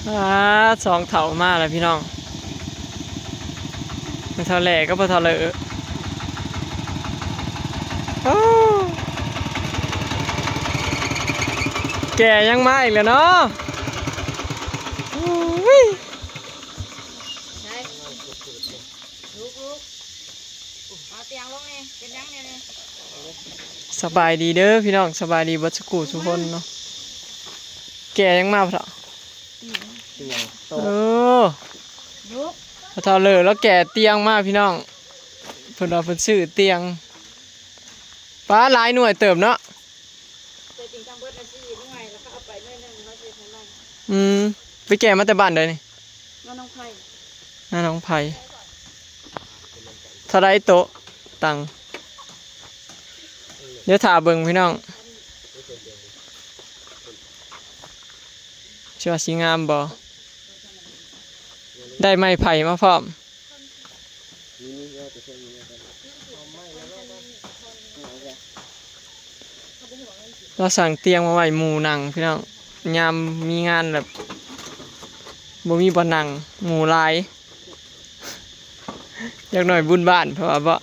ອາ ສອງເຖົ້າມາແລ້ວພີ່ນ້ອງ ແມ່ເຖົ້າແຫຼ້ກັບພໍ່ເຖົ້າເລີ. ໂອ້ ແກ່ຍັງມາອີກແລ້ວເນາະ. ໂອ້ຍ ລຸກໆ ເອົາຕຽງລົງນີ້ ເປັນຫຍັງແດ່ນີ້? ສະບາຍດີເດີພີ່ນ້ອງ ສະບາຍດີເບິດສູ່ຜູ້ສູ່ຄົນເນາະ. ແກ່ຍັງມາພໍ່ເຖົ້າ? ຕຽງ ຕຽງໂຕ ເອີ ລຸກ ພໍ່ເຖົ້າເລີລາວແກ່ຕຽງມາພີ່ນ້ອງ ເພິ່ນວ່າເພິ່ນຊື້ຕຽງ ປາ ຫຼາຍໜ່ວຍເຕີບເນາະ. ແຕ່ຈິງທັງເບິດນະສີ່ໜ່ວຍ ແລ້ວເຂົາເອົາໄປໜ່ວຍໜຶ່ງ ເຮົາເຮັດໃຫ້ໃໝ່. ອືມ ໄປແກ່ມາແຕ່ບ້ານໃດນີ້? ນາໜອງໄຜ່ ນາໜອງໄຜ່. ເທົ່າໃດໂຕະຕັງ? ດຽວຖ້າເບິ່ງພີ່ນ້ອງ ຊິວ່າຊິງາມບໍ່? ໄດ້ໄມ້ໄຜ່ມາພ້ອມ. ລາວສັ່ງຕຽງມາໄວ້ໝູ່ນັ່ງພີ່ນ້ອງ ຍາມມີງານແບບບໍ່ມີບ່ອນນັ່ງ ໝູ່ຫຼາຍ ຢ່າງໜ້ອຍບຸນບ້ານ ເພິ່ນວ່າເບາະ.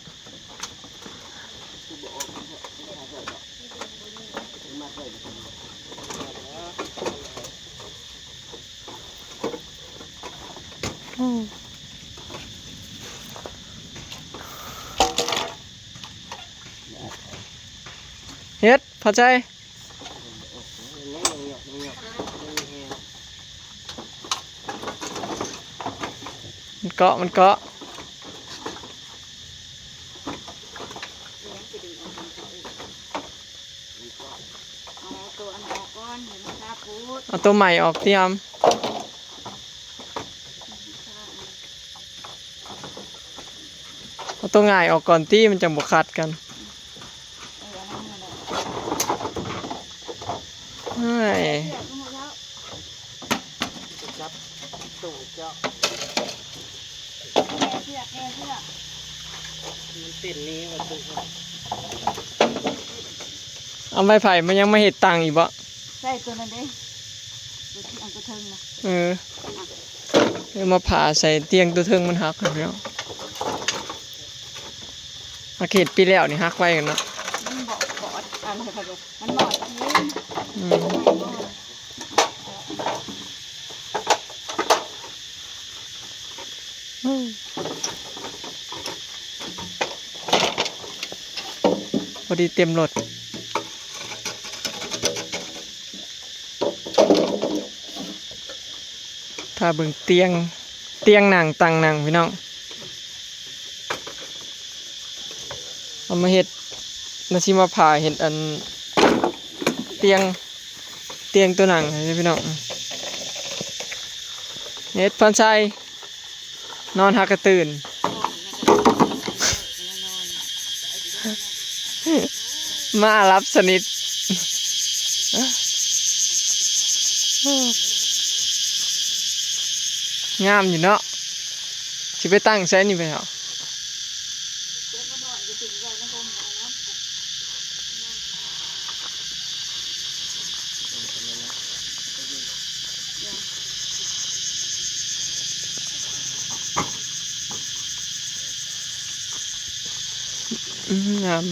ເຮັດ ພໍໃຈ ມັນເກາະ ມັນເກາະ. ເອົາໂຕອັນອອກກ່ອນ ໃຫ້ມັນຄາປູດ ເອົາໂຕໃໝ່ອອກຕິອຳ. ເອົາໂຕງ່າຍອອກກ່ອນຕິ ມັນຈັ່ງບໍ່ຂັດກັນ. ເອີ ເອີຍ ຈັບຕູ້ເຈົ້າ ແກ່ເຊືອກ ແກ່ເຊືອກ ມັນເຕັ້ນໜີວ່າຕູ້. ເອົາໄມ້ໄຜ່ມາຍັງມາເຮັດຕັ່ງອີກບໍ່? ໃສ່ຕົວນັ້ນເດ້ ຕົວທີ່ອັນຕົວເທິງນະ. ເອີ ເອົາມາຜ່າໃສ່ຕຽງຕົວເທິງມັນຫັກຫັ້ນເນາະ. ຫາກເຮັດປີແລ້ວນີ້ຫັກໄວກັນເນາະ. ມັນບໍ່ ບໍ່ອັດ ອັນ ມັນບໍ່ອັດ ອືມ ພໍດີເຕັມລົດ. ຖ້າເບິ່ງຕຽງ ຕຽງນັ່ງ ຕັ່ງນັ່ງພີ່ນ້ອງ ເອົາມາເຮັດ ມາຊິມາຜ່າເຮັດອັນ ຕຽງ ຕຽງຕົວນັ່ງໃຫ້ພີ່ນ້ອງ. ເຮັດ ພອນໄຊ ນອນຫາກະຕື່ນ ໝາຫຼັບສະໜິດ. ງາມຢູ່ເນາະ ຊິໄປຕັ້ງໃສນີ້ໄປເນາະ. ອືມ ງາມ.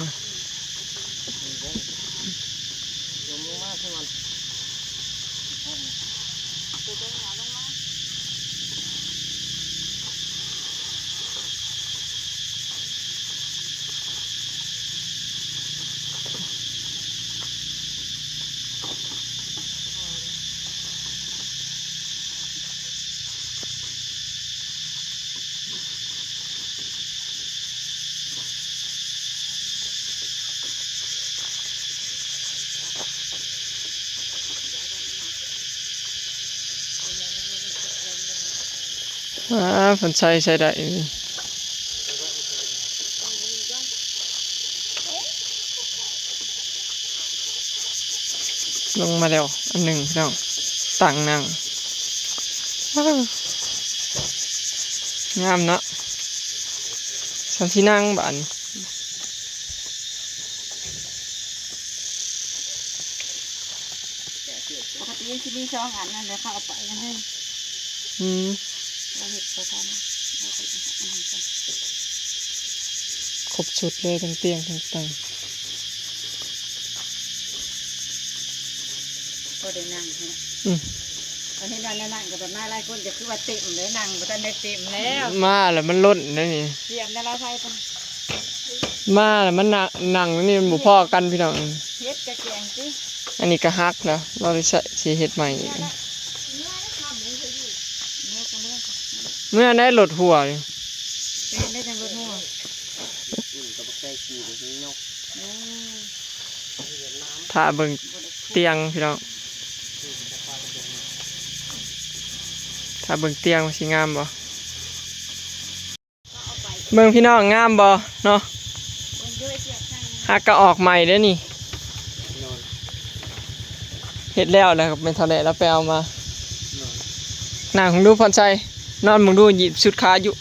ອາ ເພິ່ນໃສ່ ໃສ່ໄດ້ ລົງມາແລ້ວອັນໜຶ່ງພີ່ນ້ອງ ຕັ້ງນັ່ງ ວ້າວ ງາມເນາະ. ຊັ້ນຊິນັ່ງບາດນີ້. ປົກກະຕິຊິມີສອງອັນນັ້ນແຫຼະ ເຂົາເອົາໄປອັນໜຶ່ງ. ອືມ ເຮົາເຮັດບໍ່ທັນ ເຮົາເຮັດອັນນັ້ນກ່ອນ ຄົບຊຸດເລີຍ ທັງຕຽງທັງຕັ່ງ ພໍໄດ້ນັ່ງເນາະ ອືມ ອັນເຫັນວ່າແນວນັ່ງກໍແບບມາຫຼາຍຄົນ ກໍຄືວ່າເຕັມເລີຍ ນັ່ງບໍ່ທັນໄດ້ເຕັມແລ້ວ ມາແລ້ວມັນລົ້ນເດ້ນີ້ ຕຽມແນວລາວໄທໄປ ມາແລ້ວມັນນັ່ງ ນັ່ງນີ້ມັນບໍ່ພໍກັນພີ່ນ້ອງ ເຮັດກະແກງຕິ ອັນນີ້ກະຫັກແລ້ວ ລາວຊິເຮັດໃໝ່ອີກ ເມືອໄດ້ລົດຫົວຢູ່ ເປັນໄດ້ຈັ່ງລົດຫົວ ອືມ ກໍບໍ່ໃສ່ກີ່ກໍຊິຍົກ ໂອ້ ຖ້າເບິ່ງຕຽງພີ່ນ້ອງ ຖ້າເບິ່ງຕຽງວ່າຊິງາມບໍ່ ເບິ່ງພີ່ນ້ອງ ງາມບໍ່ເນາະ ຫາກະອອກໃໝ່ເດ້ນີ້ ເຮັດແລ້ວແລ້ວແມ່ນເທົ່າໃດລາວໄປເອົາມາ ນັ່ງເບິ່ງດູພອນໄຊ ນອນເບິ່ງດູ ຍິບສຸດຂາຢູ່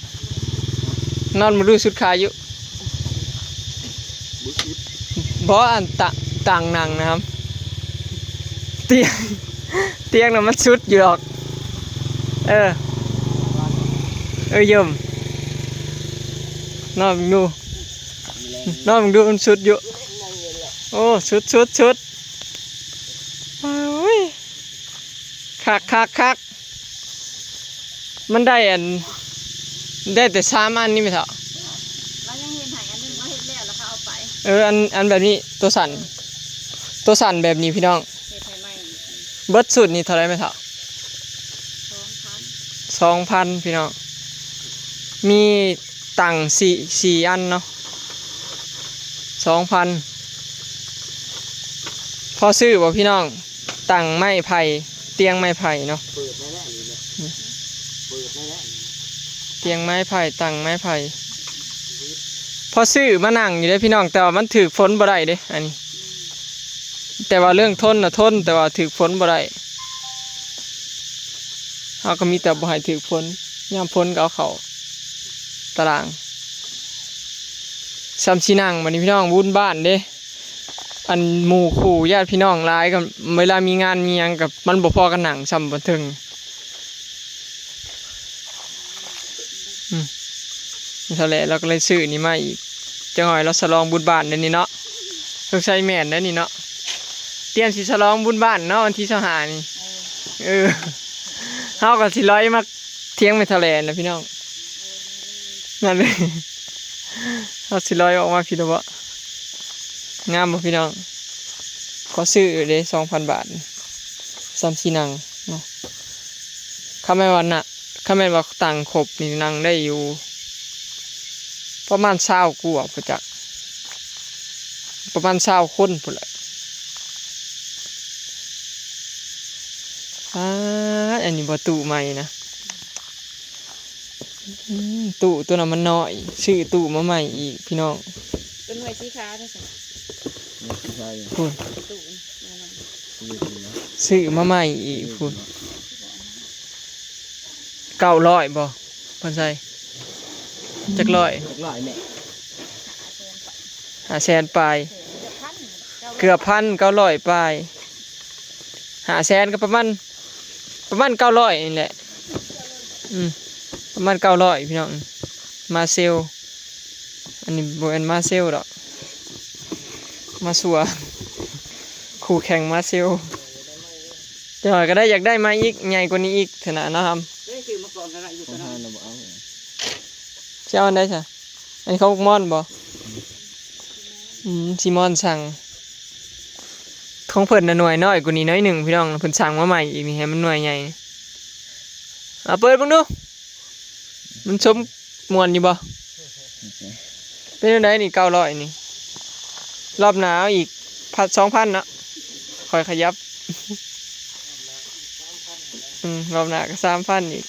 ນອນເບິ່ງດູສຸດຂາຢູ່ ບໍ່ ອັນຕະ ຕັ່ງນັ່ງນະ ຕຽງ ຕຽງນະມັນສຸດຢູ່ດອກ ເອີ ເອີ ເຢີ້ມ ນອນເບິ່ງດູ ນອນເບິ່ງດູ ມັນສຸດຢູ່ ໂອ້ ສຸດ ສຸດ ສຸດ ໂອ້ຍ ຄັກ ຄັກ ຄັກ ມັນໄດ້ອັນ ໄດ້ແຕ່ສາມອັນນີ້ແມ່ເຖົ້າ ລາວຍັງເຮັດໃຫ້ອັນໜຶ່ງ ລາວເຮັດແລ້ວ ລາວກໍເອົາໄປ ເອີ ອັນ ອັນແບບນີ້ ໂຕສັ້ນ ໂຕສັ້ນແບບນີ້ພີ່ນ້ອງ ເຮັດໃຫ້ໃໝ່ອີກ ເບິດຊຸດນີ້ເທົ່າໃດແມ່ເຖົ້າ? ສອງພັນ ສອງພັນ ພີ່ນ້ອງ ມີຕັ່ງສີ່ ສີ່ອັນເນາະ ສອງພັນ ພໍຊື້ບໍ່ພີ່ນ້ອງ? ຕັ່ງໄມ້ໄຜ່ ຕຽງໄມ້ໄຜ່ເນາະ ເປີດໄດ້ແລ້ວນີ້ແຫຼະ ອືມ ເປີດໄດ້ແລ້ວນີ້ ຕຽງໄມ້ໄຜ່ ຕັ່ງໄມ້ໄຜ່ ພໍຊື້ມານັ່ງຢູ່ເດ້ພີ່ນ້ອງ ແຕ່ວ່າມັນຖືກຝົນບໍ່ໄດ້ເດ້ ອັນນີ້ ແຕ່ວ່າເລື່ອງທົນນະທົນ ແຕ່ວ່າຖືກຝົນບໍ່ໄດ້ ເຮົາກໍມີແຕ່ບໍ່ໃຫ້ຖືກຝົນ ຍາມຝົນກໍເອົາເຂົ້າຕາລາງ ຊ່ຳຊິນັ່ງບັດນີ້ພີ່ນ້ອງ ບຸນບ້ານເດ້ ອັນໝູ່ຄູ່ຍາດພີ່ນ້ອງຫຼາຍ ກໍເວລາມີງານມີຫຍັງກໍມັນບໍ່ພໍກັນນັ່ງ ຊ່ຳບັນເທິງ ອືມ ນີ້ເທົ່າແຫຼະ ລາວກໍເລີຍຊື້ນີ້ມາອີກ ຈັກໜ້ອຍລາວສະຫຼອງບຸນບ້ານເດ້ນີ້ເນາະ ສົງໄສແມ່ນເດ້ນີ້ເນາະ ຕຽມຊິສະຫຼອງບຸນບ້ານເນາະ ວັນທີຊາວຫ້ານີ້ ເອີ ເອີ ເຮົາກໍຊິລອຍມາ ຖຽງແມ່ເຖົ້າແຫຼນນະພີ່ນ້ອງ ນັ້ນເລີຍ ເຮົາຊິລອຍອອກມາພີ້ແລ້ວເບາະ ງາມບໍ່ພີ່ນ້ອງ ຂໍຊື້ເດ້ ສອງພັນບາດ ຊ່ຳຊິນັ່ງເນາະ ຄັນແມ່ນວ່ານະ ຄັນແມ່ນວ່າຕັ້ງຄົບນີ້ນັ່ງໄດ້ຢູ່ ປະມານຊາວກວ່າພຸ້ນຈັກ ປະມານຊາວຄົນພຸ້ນແຫຼະ ປາດ ອັນນີ້ບໍ່ຕູ້ໃໝ່ນະ ອືມ ຕູ້ໂຕນັ້ນມັນນ້ອຍ ຊື້ຕູ້ມາໃໝ່ອີກພີ່ນ້ອງ ເປັນໜ່ວຍສີຂາວຈັ່ງຊັ້ນ ນີ້ຄືໃສ່ພຸ້ນ ຕູ້ ຊື້ມາໃໝ່ອີກພຸ້ນ ເກົ້າຮ້ອຍບໍ່ ເພິ່ນໃສ່ ຈັກຮ້ອຍ ຈັກຮ້ອຍແມ່ ຫ້າແສນປາຍ ເກືອບພັນ ເກົ້າຮ້ອຍປາຍ ຫ້າແສນກໍປະມານ ປະມານເກົ້າຮ້ອຍນີ້ແຫຼະ ອືມ ປະມານເກົ້າຮ້ອຍພີ່ນ້ອງ ມາເຊວ ອັນນີ້ບໍ່ແມ່ນມາເຊວດອກ ມາຊົ່ວ ຄູ່ແຂ່ງມາເຊວ ຈັກໜ້ອຍກໍໄດ້ ຢາກໄດ້ມາອີກ ໃຫຍ່ກວ່ານີ້ອີກເທື່ອນະເນາະ ຊື້ມາກ່ອນກໍໄດ້ຢູ່ ຂອງເຮົານະບໍ່ເອົາ ຊິເອົາອັນໃດຊະ? ອັນນີ້ຂອງບັກມອນບໍ່? ອືມ ຊີມອນສັ່ງ ຂອງເພິ່ນນະໜ່ວຍນ້ອຍກວ່ານີ້ໜ້ອຍໜຶ່ງພີ່ນ້ອງ ເພິ່ນສັ່ງມາໃໝ່ອີກນີ້ ໃຫ້ມັນໜ່ວຍໃຫຍ່ ເອົາເປີດເບິ່ງດູ ມັນສົມ ມ່ວນຢູ່ບໍ່? ເປັນຈັ່ງໃດນີ້ ເກົ້າຮ້ອຍນີ້ ລອບໜ້າເອົາອີກ ພັນ ສອງພັນເນາະ ຄ່ອຍຂະຫຍັບ ອືມ ລອບໜ້າກໍສາມພັນອີກ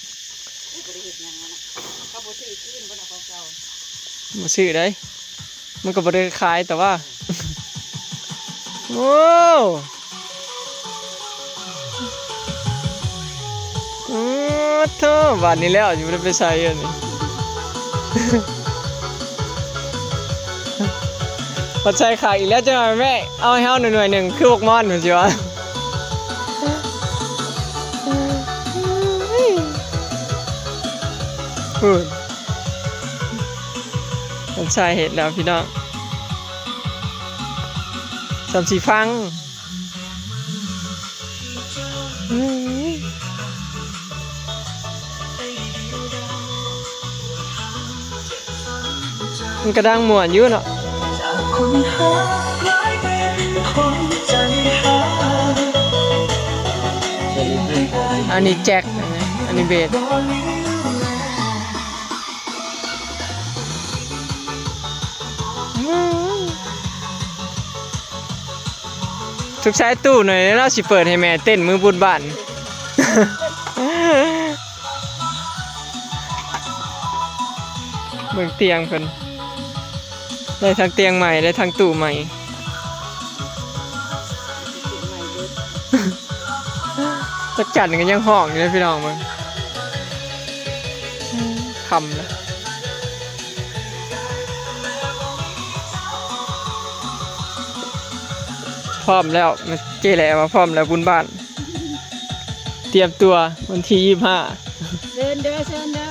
ບໍ່ຊື້ຄືນບໍ່ເນາະ ຂອງເກົ່າ ບໍ່ຊື້ໃດ ມັນກໍບໍ່ໄດ້ຂາຍ ແຕ່ວ່າ ໂອ້ ໂອ້ໂທ້ ບາດນີ້ແລ້ວ ຊິບໍ່ໄດ້ໄປໃສອັນນີ້ ພັດໄຊຂາຍອີກແລ້ວ ຈັກໜ່ອຍແມ່ ເອົາໃຫ້ເຮົາໜ່ວຍໜຶ່ງ ຄືບັກມອນ ເພິ່ນຊິວ່າ ເອີຍ ພຸ້ນ ມັນໃສ່ເຮັດແລ້ວພີ່ນ້ອງ ສ່ຳຊິຟັງ. ມັນກະດັງມ່ວນຢູ່ເນາະ ອັນນີ້ແຈັກ ອັນນີ້ເບສ. ສົງໄສຕູ້ໜ້ອຍເນາະ ຊິເປີດໃຫ້ແມ່ເຕັ້ນມື້ບຸນບ້ານ. ເບິ່ງຕຽງເພິ່ນ ໄດ້ທັງຕຽງໃໝ່ ໄດ້ທັງຕູ້ໃໝ່. ຈັກຈັນກໍຍັງຮ້ອງຢູ່ເດ້ພີ່ນ້ອງເບິ່ງ ຄ່ຳແລ້ວ. ພ້ອມແລ້ວ ເຈ້ແຫຼວ່າພ້ອມແລ້ວບຸນບ້ານ ຕຽມຕົວວັນທີຊາວຫ້າ ເຊີນເດີ ເຊີນເດີ.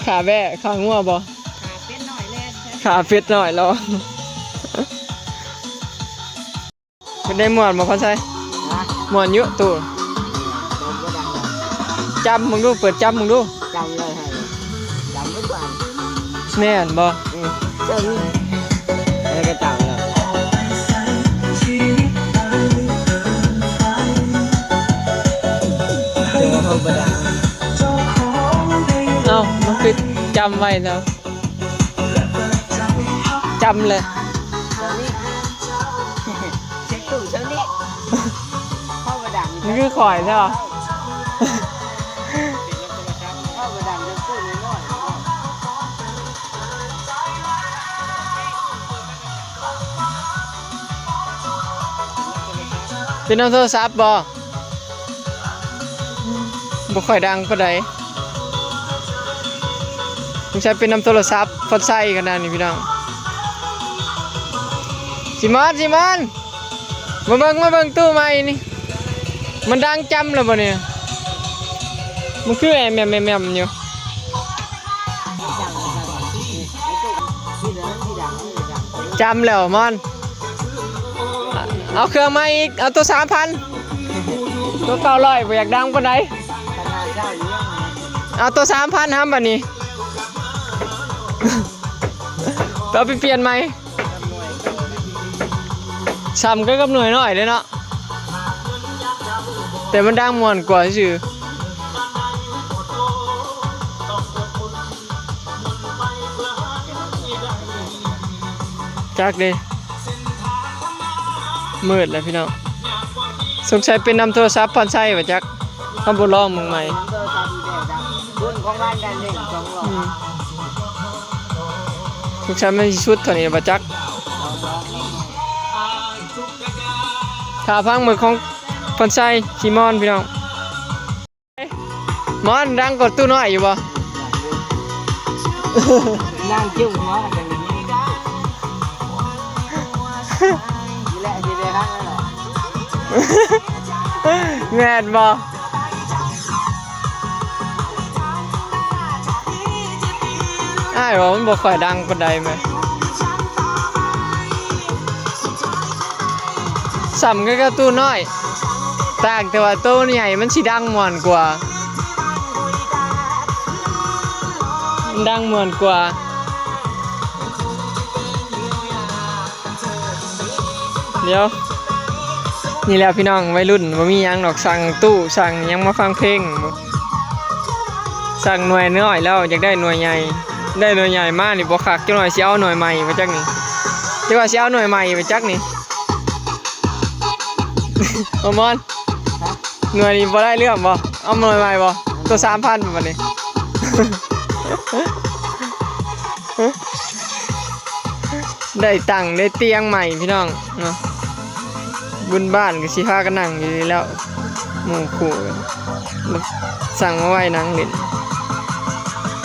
ຂາແບ້ ຂາງົວບໍ່? ຂາເປັດນ້ອຍແລ່ນ ຂາເປັດນ້ອຍລອງ. ເພິ່ນໄດ້ມ່ວນບໍ່ ພອນໄຊ? ຮະ? ມ່ວນຢູ່ຕູ້ ຈ້ຳເບິ່ງດູ ເປີດຈ້ຳເບິ່ງດູ. ຈ້ຳເລີຍ ຈ້ຳເບິດບາດ ແມ່ນບໍ່? ອື ເຊິ່ງ ເອີ ກະຈ້ຳແລ້ວ ເຈົ້າ ມັນຄືຈ້ຳໄວ້ແລ້ວ. ຈຳເລີຍ ເຈົ້ານີ້ ເຊັກຕູ້ເຈົ້ານີ້ ເວົ້າບໍ່ດັງ ມັນຄືຂ້ອຍໃຊ່ບໍ່? ເວົ້າບໍ່ດັງ ເຈົ້າຕູ້ນ້ອຍໆ ເປັນນຳໂທລະສັບບໍ່? ບໍ່ຄ່ອຍດັງປານໃດ ສົງໄສເປັນນຳໂທລະສັບພອນໄຊຂະໜາດນີ້ພີ່ນ້ອງ. ຊີມອນ ຊີມອນ ມາເບິ່ງ ມາເບິ່ງຕູ້ໃໝ່ນີ້ ມັນດັງຈ້ຳແລ້ວບໍ່ນີ້? ມັນຄືແອມໆໆໆຢູ່. ຈຳແລ້ວມອນ ເອົາເຄື່ອງໃໝ່ອີກ ເອົາໂຕສາມພັນ ໂຕເກົ້າຮ້ອຍບໍ່ຢາກດັງປານໃດ ເອົາໂຕສາມພັນຫາບັດນີ້ ເອົາໄປປ່ຽນໃໝ່. ສ່ຳກັນກັບໜ່ວຍນ້ອຍເດ້ເນາະ ແຕ່ມັນດັງມ່ວນກວ່າຊື່ໆ. ຈັກເດ້ ມືດແລ້ວພີ່ນ້ອງ ສົງໄສເປັນນຳໂທລະສັບພອນໄຊວ່າຈັກ. ເຮົາບໍ່ລອງເບິ່ງໃໝ່ ເບິ່ງຂອງຮ້ານແດນເຫຼັ້ງສອງຮ້ອຍ ອືມ ສົງໄສມັນຊິສຸດເທົ່ານີ້ບໍ່ຈັກ. ຖ້າຟັງເບິ່ງຂອງພອນໄຊ ຊີມອນ ພີ່ນ້ອງ. ມອນ ດັງກວ່າຕູ້ນ້ອຍຢູ່ບໍ່? ນັ່ງຈຸ້ງຫົວກັນຈັ່ງນີ້ ນີ້ແຫຼະ ຊິໄດ້ຮັກແລ້ວ ແມ່ນບໍ່? ອ້າຍວ່າມັນບໍ່ຄ່ອຍດັງປານໃດແມະ. ສ່ຳກັນກັບຕູ້ນ້ອຍ ຕ່າງແຕ່ວ່າໂຕໃຫຍ່ມັນຊິດັງມ່ວນກວ່າ ມັນດັງມ່ວນກວ່າ. ດຽວ ນີ້ແຫຼະພີ່ນ້ອງ ໄວລຸ້ນບໍ່ມີຫຍັງດອກ ສັ່ງຕູ້ ສັ່ງຫຍັງມາຟັງເພງ. ສັ່ງໜ່ວຍນ້ອຍແລ້ວ ຢາກໄດ້ໜ່ວຍໃຫຍ່ ໄດ້ໜ່ວຍໃຫຍ່ມານີ້ບໍ່ຄັກ ຈັກໜ່ອຍຊິເອົາໜ່ວຍໃໝ່ວ່າຈັກນີ້ ຈັກວ່າຊິເອົາໜ່ວຍໃໝ່ວ່າຈັກນີ້. ໂອມອນ ໜ່ວຍນີ້ບໍ່ໄດ້ເລື່ອງບໍ່? ເອົາໜ່ວຍໃໝ່ບໍ່? ໂຕສາມພັນບໍ່ບັດນີ້? ໄດ້ຕັ່ງໄດ້ຕຽງໃໝ່ພີ່ນ້ອງເນາະ ບຸນບ້ານກໍຊິພາກັນນັ່ງຢູ່ນີ້ແລ້ວ ໝູ່ຄູ່ ສັ່ງມາໄວ້ນັ່ງຫຼິ້ນ.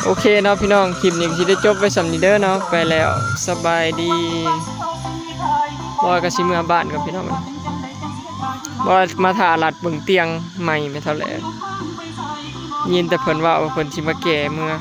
ໂອເຄເນາະພີ່ນ້ອງ ຄລິບນີ້ກໍຊິໄດ້ຈົບໄວ້ສ່ຳນີ້ເດີເນາະ ໄປແລ້ວ ສະບາຍດີ ບອຍກໍຊິເມືອບ້ານກ່ອນພີ່ນ້ອງ. ວ່າມາຖ້າລັດເບິ່ງຕຽງໃໝ່ແມ່ເຖົ້າແຫຼະ ຍິນແຕ່ເພິ່ນເວົ້າວ່າເພິ່ນຊິມາແກ່ເມືອ